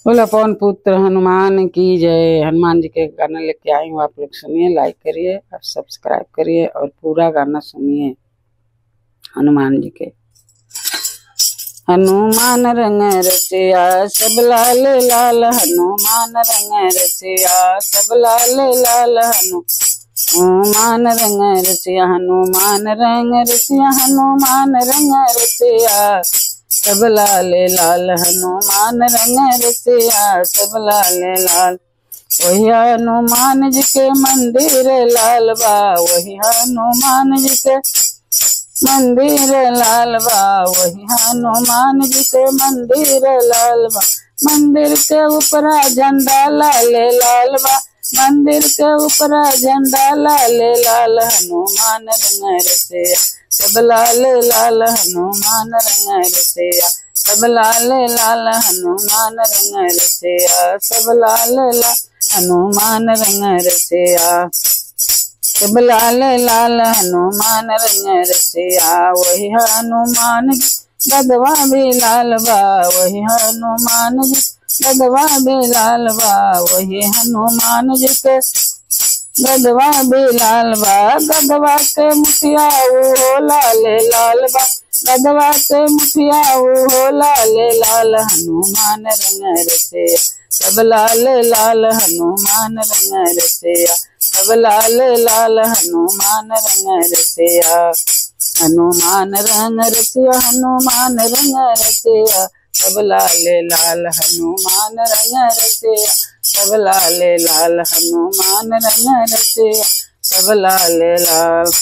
बोला पवन पुत्र हनुमान की जय। हनुमान जी के गाना लेके आई हूँ, आप लोग सुनिए, लाइक करिए और सब्सक्राइब करिए और पूरा गाना सुनिए हनुमान जी के। हनुमान रंग रसिया सब लाल लाल, हनुमान रंग रसिया सब लाल लाल, हनुमान रंग रसिया, हनुमान रंग रसिया, हनुमान रंग रसिया सब लाल लाल, हनुमान रंग रसिया सब लाल लाल। वही हनुमान जी के मंदिर लाल बा, वही हनुमान जी के मंदिर लाल बा, वही हनुमान जी के मंदिर लाल बा। मंदिर के ऊपर झंडा लाल लाल बा, मंदिर के ऊपर झंडा लाल लाल, हनुमान रंग रसिया सब लाल लाल, हनुमान रंग रसिया सब लाल लाल, हनुमान रंग रसिया सब लाल लाल, हनुमान रंग रसिया सब लाल लाल, हनुमान रंग रसिया। वही हनुमान गदवा भी लाल बा, वही हनुमान जी गदवा भी लाल बा, वही हनुमान जी के गदवा भी लाल बा। गदवा के मुखिया वो लाल लाल बा, गदवा के मुखिया वो लाल लाल, हनुमान रंग रसिया सब लाल लाल, हनुमान रंग रसिया सब लाल लाल, हनुमान रंग रसिया, हनुमान रंग रसिया, हनुमान रंग रसिया सब लाल लाल, हनुमान रंग रसिया सब लाल लाल, हनुमान रंग रसिया सब लाल लाल।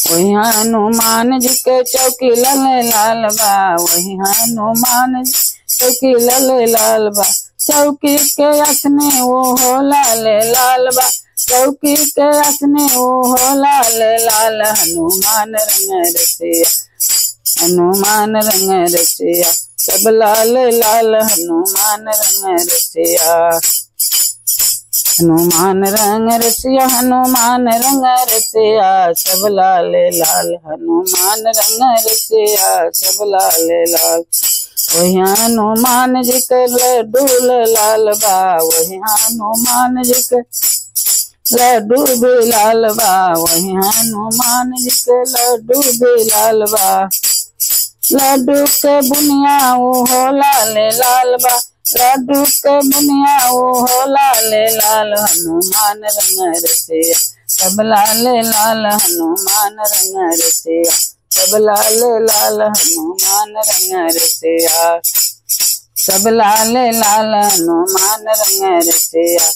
वही हनुमान जी के चौकी लाल लाल बा, वही हनुमान जी चौकी लाल लाल बा, चौकी के आसने वो हो लाल लाल बा, चौकी के आसने वो हो लाल लाल, हनुमान रंग रसिया, हनुमान रंग रसिया सब लाल लाल, हनुमान रंग रसिया, हनुमान रंग रसिया, हनुमान रंग रसिया सब लाल लाल, हनुमान रंग रसिया सब लाल लाल। वही हनुमान जी के लड्डू लाल बा, वही हनुमान जी के लड्डू भी लाल बा, वही हनुमान जी के लड्डू भी लाल बा। लड्डू के बुनिया वो हो लाल लाल बा, लड्डू के बुनिया वो हो लाल लाल, हनुमान रंग रसिया सब लाल लाल, हनुमान रंग रसिया सब लाल लाल, हनुमान रंग रसिया सब लाल लाल, हनुमान रंग रसिया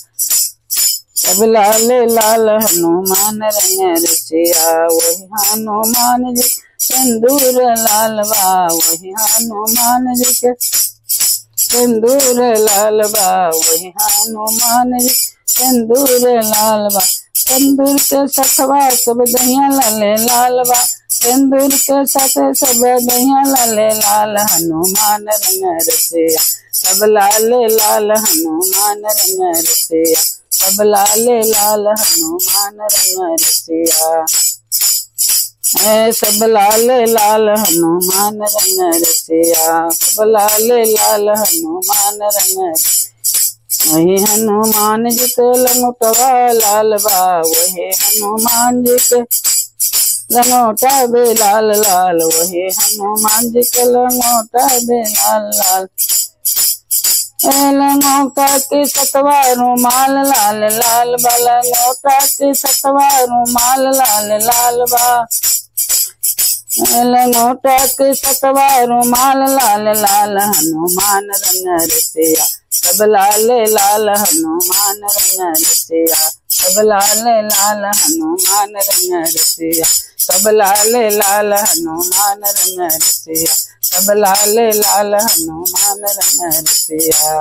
सब लाल लाल, हनुमान रंग रसिया। वही हनुमान जी सिंदूर लाल बा, वही हनुमान जी के सिंदूर लाल बा, वही हनुमान जी सिंदूर लाल बा। सिंदूर के सखवा सब दहिया लाल लाल बा, सिंदूर के साथ सब दहिया लाल लाल, हनुमान रंग रसिया सब लाल लाल, हनुमान रंग रसिया सब लाल लाल, हनुमान रंग रसिया सब लाल लाल, हनुमान रंग रसिया सब लाल लाल, हनुमान रंग। वही हनुमान जी के लंगोटवा लाल बा, वही हनुमान जी के लंगोटा भी लाल लाल, वही हनुमान जी के लंगोटा भी लाल लाल। लंगोटा के सतवा रुमाल लाल लाल बा, लंगोटा के सतवा रुमाल लाल लाल बा, लंगोटा के सतवा रुमाल लाल लाल, हनुमान रंग रसिया सब लाल लाल, हनुमान रंग रसिया सब लाल लाल, हनुमान रंग रसिया सब लाल लाल, हनुमान रंग रसिया सब लाल लाल, हनुमान रंग रसिया।